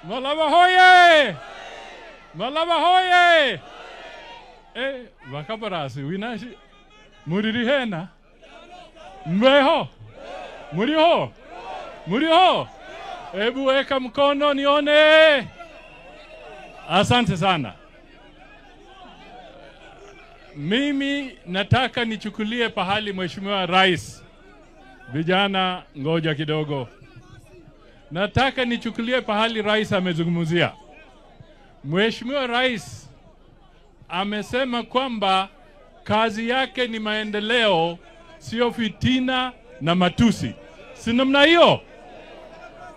Malava hoye! Malava hoye! Vakabarasi winashi muririhena mbeho muriho muriho, hebu weka mkono nione. Asante sana. Mimi nataka nichukulie pahali Mheshimiwa Rais. Vijana, ngoja kidogo. Nataka nichukulie pahali Rais amezungumzia. Mheshimiwa Rais amesema kwamba kazi yake ni maendeleo, sio fitina na matusi. Si namna hiyo?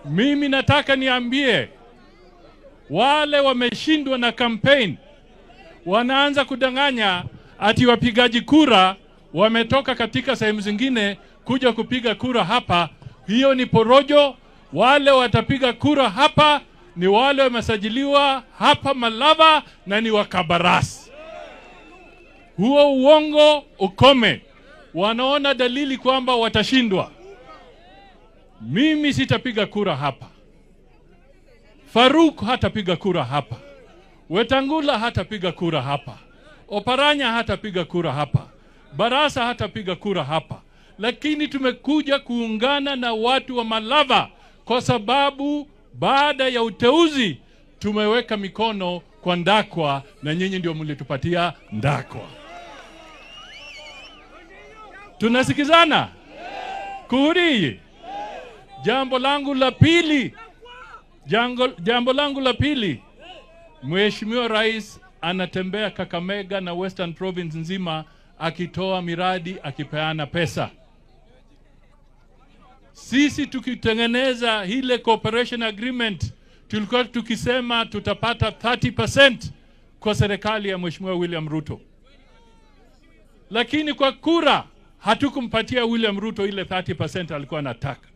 Mimi nataka niambie wale wameshindwa na campaign, wanaanza kudanganya ati wapigaji kura wametoka katika sehemu zingine kuja kupiga kura hapa. Hiyo ni porojo. Wale watapiga kura hapa ni wale wamesajiliwa hapa Malava na ni Wakabarasi. Huo uongo ukome. Wanaona dalili kwamba watashindwa. Mimi sitapiga kura hapa. Faruk hatapiga kura hapa. Wetangula hatapiga kura hapa. Oparanya hatapiga kura hapa. Barasa hatapiga kura hapa. Lakini tumekuja kuungana na watu wa Malava kwa sababu baada ya uteuzi tumeweka mikono kwa Ndakwa, na nyinyi ndio mlitupatia Ndakwa. Tunasikizana? Kuhuri. Jambo langu la pili, jambo langu la pili, Mheshimiwa Rais anatembea Kakamega na Western Province nzima akitoa miradi, akipeana pesa. Sisi tukitengeneza ile cooperation agreement tulikuwa tukisema tutapata 30% kwa serikali ya Mheshimiwa William Ruto. Lakini kwa kura hatukumpatia William Ruto ile 30% alikuwa anataka.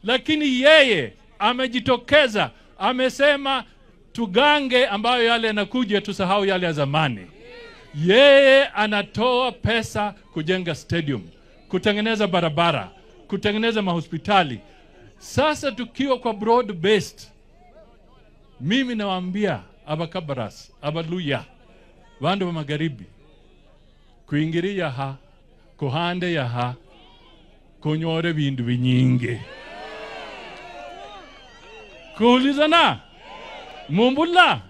Lakini yeye amejitokeza, amesema tugange ambayo yale yanakuja, tusahau yale ya zamani. Yeye anatoa pesa kujenga stadium, kutengeneza barabara, kutengeneza mahospitali. Sasa tukiwa kwa broad based, mimi nawaambia Abakabaras, Abaluya, wandu wa magharibi, kuingiria ha, kuhande ya ha, kunyore vindu vinyingi. Kuulizana? Mumbula?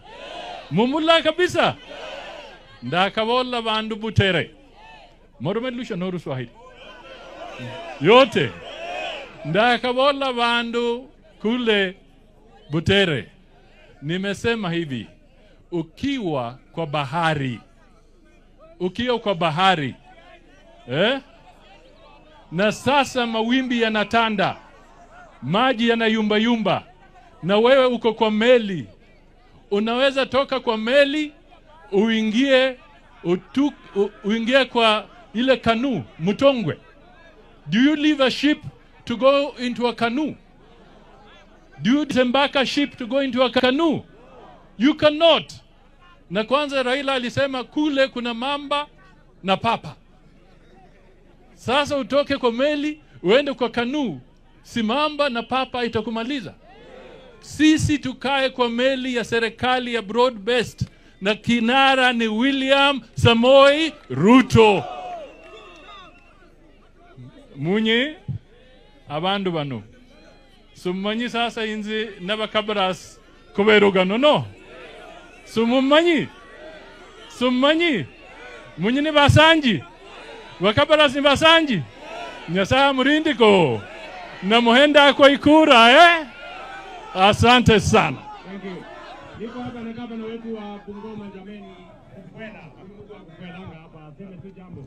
Mumbula kabisa? Ndakabola bandu Butere. Morumelusha noru Swahili. Yote. Ndakabola bandu kule Butere. Nimesema hivi, ukiwa kwa bahari, ukiwa kwa bahari, na sasa mawimbi yanatanda, maji yanayumba yumba, na wewe uko kwa meli, unaweza toka kwa meli uingie uingie kwa ile canoe, mtongwe. Do you leave a ship to go into a canoe? Do you disembark a ship to go into a canoe? You cannot. Na kwanza Raila alisema kule kuna mamba na papa. Sasa utoke kwa meli uende kwa canoe, si mamba na papa itakumaliza. Sisi tukae kwa meli ya serikali ya broad based, na kinara ni William Samoei Ruto. Munye abandu bano sumumanyi sasa inzi n'Abakabaras kuberugano no sumumanyi sumumanyi munye ni basanji Bakabaras ni basanji. Nyasaye murindiko na muhenda kwa ikura Asante sana. Thank you. Niko hapa na gavana wetu wa Bungoma jameni, Kukwela. Mungu akukwelanga hapa, aseme tu jambo.